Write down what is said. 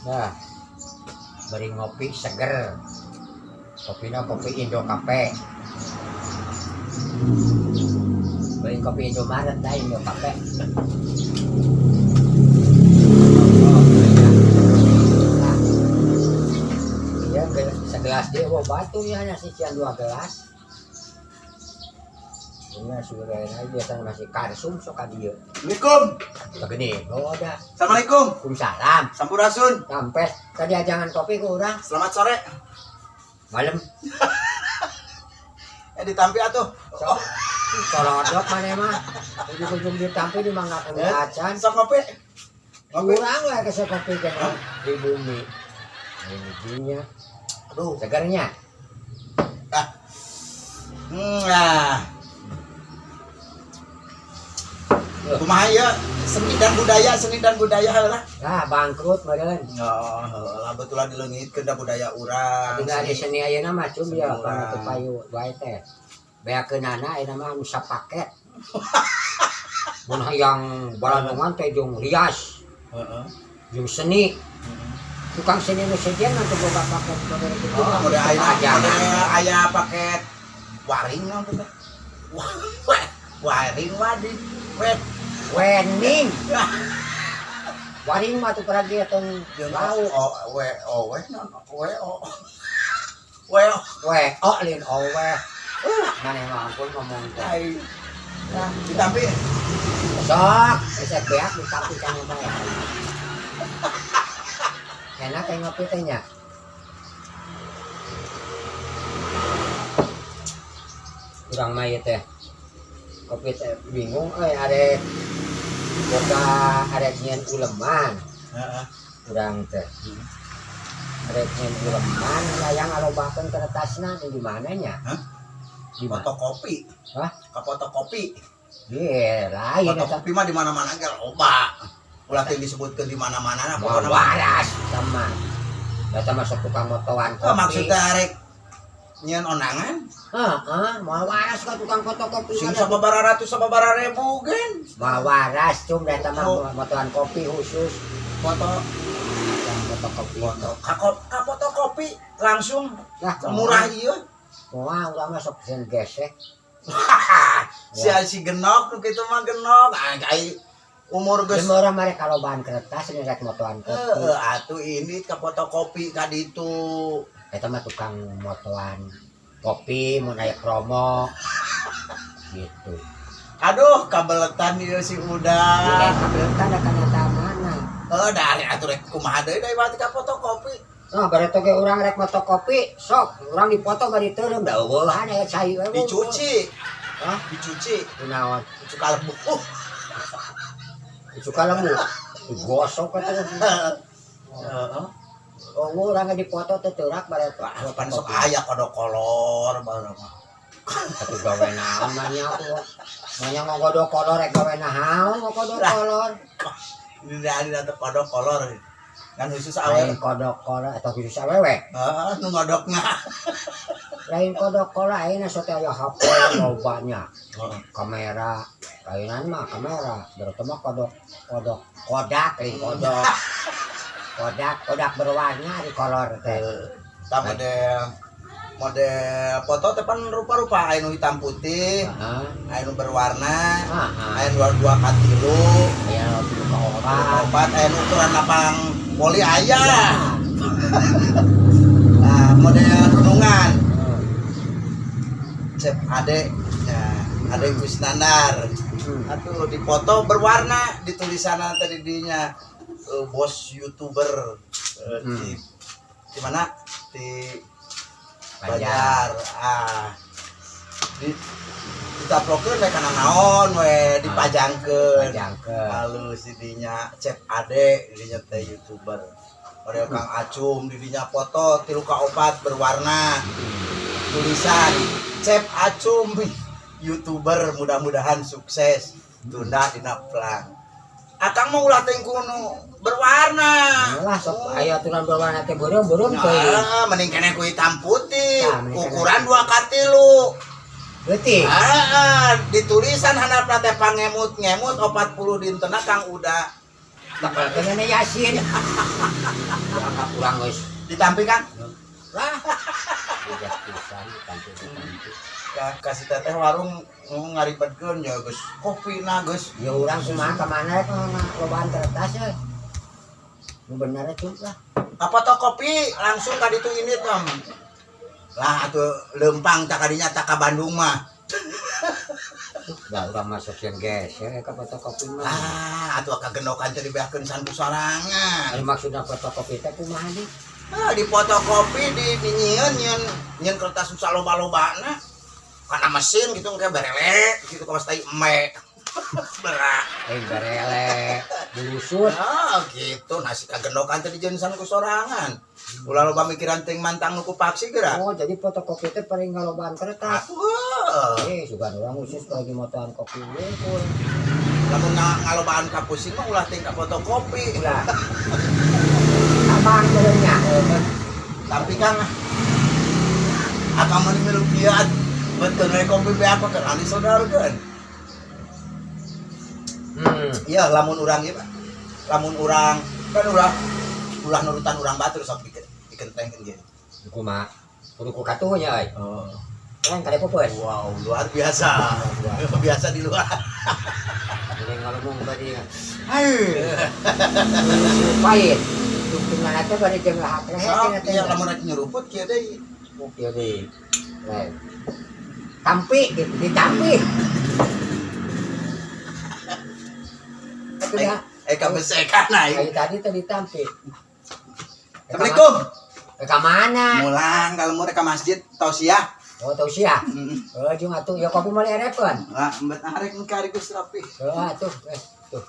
Nah, bari ngopi seger. Kopina kopi Indo Cafe. Bari kopi Indomaret dah Indo Cafe. Nah, iya segelas dia bawa batu ya nasi cian 2 gelas. Ini sudah aja biasa masih karsum sok ka dieu. Assalamualaikum. Begini, oh dah. Assalamualaikum. Waalaikumsalam. Sampurasun. Sampai tadi ajangan kopi ke orang. Selamat sore. Malam. Ditampi atuh. Sok. Kolodok mana mah. Ujung-ujung ditampi di mangga acan. Sok ngopi. Ngopi. Kurang lah ke kopi kan di bumi. Ini dinya. Aduh. Segernya. Ah. Nah. Kumaha ieu seni dan budaya heula. Lah bangkrut meureun. Oh, heula betulan dileungitkeun da budaya urang. Tapi dari seni ayeuna mah cum ya Seni kana urang. teu payu wae teh. Beakeunana ayeuna mah anu sapaket. Mun hayang balandungan teh jeung rias, Heeh. jeung seni. Tukang seni nu sejen mah teu boga paket model kitu. Oh, model aya ajangan. model aya paket waring naon teh? Waring wadi. Wet. Wening. Waring mah tuh peragi atau Jeung lauk. O we o we non we o. We o. We o lin o we. Maneh mah ampun ngomong teh. Ai. Nah, ditampi. Sok, bisa beak ditampi kana bae. Enak kayak ngopi teh nya. Urang mah ieu teh. Kopi teh bingung euy arek boga arek nyieun uleman. Heeh. Urang teh. Arek nyieun uleman hayang ngalobakeun kertasna di mana nya? Hah? Di mana? Fotokopi. Hah? Ka fotokopi. Ye, lain eta. Fotokopi mah di mana-mana ge loba. Ulah teh disebutkeun di mana-mana Moal pokona mah. waras sama. Eta masuk tukang motoan kopi. Oh, maksudnya arek nyieun ondangan? Heeh, moal waras ka tukang fotokopi. Sing sababaraha ratus sababaraha ribu gen. Moal waras cum eta mah Oh. motoan kopi khusus. Foto Tukang fotokopi. foto ka fotokopi langsung Lah, murah ieu. Moal urang mah sok sieun gesek. Si si genok nu kitu mah genok. Ah, ai umur geus Jeung urang mah rek kalobahan kertas ini rek motoan kopi. Heeh, atuh ini ka fotokopi ka ditu. Eta mah tukang motoan kopi mun aya promo gitu. Aduh, kabeletan ieu si Uda. Iya, kabeletan da kanyataanana. Heuh, da ari atuh rek kumaha deui da ieu ka fotokopi. Nah, bareto ge urang rek fotokopi, sok urang dipoto bari teureum da eueuhan aya cai we. Dicuci. Hah? Dicuci. Kunaon? Cuci kalemu. Cuci kalemu. Digosok atuh. Heeh. Oh, urang ge dipoto teh teurak bareto. Wah, pan sok aya kodok kolor baru mah. Atuh gawe naon mah nya atuh. Manya ngogodok kolor rek gawe naon ngogodok kolor. Ini dari datang kodok kolor. Kan khusus awewe. Lain kodok kolor atau khusus awewe. Heeh, nu ngodokna. Lain kodok kolor ayeuna sok teh aya HP lobanya. Kamera, lainan mah kamera. Berarti mah kodok kodok kodak lain kodok. Kodak kodak berwarna di kolor teh. Tah model foto teh pan rupa-rupa aya nu hitam putih, Heeh. aya nu berwarna, Heeh. aya nu 2 ka 3, Aya nu 3 ka 4. 4, aya nu ukuran lapang voli aya. Nah, model renungan. Cep Ade, ya, Ade Kusnandar. Atuh dipoto berwarna di tulisanna tadi dinya bos YouTuber di mana? Di Banjar. Ah. Di ditaplokeun we kana naon we dipajangkeun. Pajangkeun. Halus di dinya Cep Ade di dinya teh YouTuber. Model Kang Acum di dinya foto 3 ka 4 berwarna. Tulisan Cep Acum YouTuber mudah-mudahan sukses. Tunda dina plang. Akang mau ulah teh kuno berwarna. Lah sok aya aturan berwarna teh beureum-beureum teh. Nah, mending keneh ku hitam putih, Nah, mending keneh. ukuran 2 ka 3. Leutik. Heeh, ditulisan handapna teh pangemut-ngemut 40 dintena Kang Uda. Tepelkeun Yasin. Dianggap urang geus Ditampi kan? Lah. Udah pisan ditampi ditampi. Kasih teteh warung ngaribetkeun ya geus kopi na geus. Ya urang kumaha ka mana rek lobaan kertas euy. Nu bener cu lah. Apa fotokopi langsung ka ditu ini tem. Lah atuh lempang tak kadinya tak ka Bandung mah. Lah urang masuk yang geser ka fotokopi mah. Ah, atuh kagendokan teh dibeakeun san ku sorangan. Ari maksudna fotokopi teh kumaha nih? Ah, di fotokopi di nyieun nyieun nyieun kertas susah loba-lobana. Kana mesin gitu kayak berele gitu kawas tai eme. Berak. Eh berele bulusut. Ah, gitu nasi kagendokan teh dijieun san ku sorangan. Ulah loba mikiran ting mantang nu ku paksi geura. Oh, jadi fotokopi teh paling ngalobaan kertas. Atuh. Eh, sugan urang khusus lagi motoan kopi wungkul. Lamun ngalobaan ka pusing mah ulah ting ka fotokopi. Ulah. Abang benernya. Tapi kan akang mah milu kiat betul we kopi be aku kan ahli saudarkeun. Iya, lamun urang ieu Pak. Lamun urang kan ulah ulah nurutan urang batur sok dikentengkeun ge. Kumaha? Kudu ku katuh nya euy. Oh. Kan kade pupus. Wow, luar biasa. Biasa di luar. Ini ngomong tadi. Hai. Pahit. Tungtungan teh bari jeung lahat leher Sok cenah teh. Iya lamun rek nyeruput kieu deui. Kieu deui. Lain. Tampi gitu, ditampi. Atuh dah. Eh kabesekan aing. Kayak tadi teh ditampi. Assalamualaikum. Ka mana? Mulang kalau mau rek ka masjid tausiah. Oh, tausiah. Heeh. Oh, jeung atuh ya kopi meuli erepeun. Lah, embet arek engke ari Gus rapi. Oh, atuh. Tuh.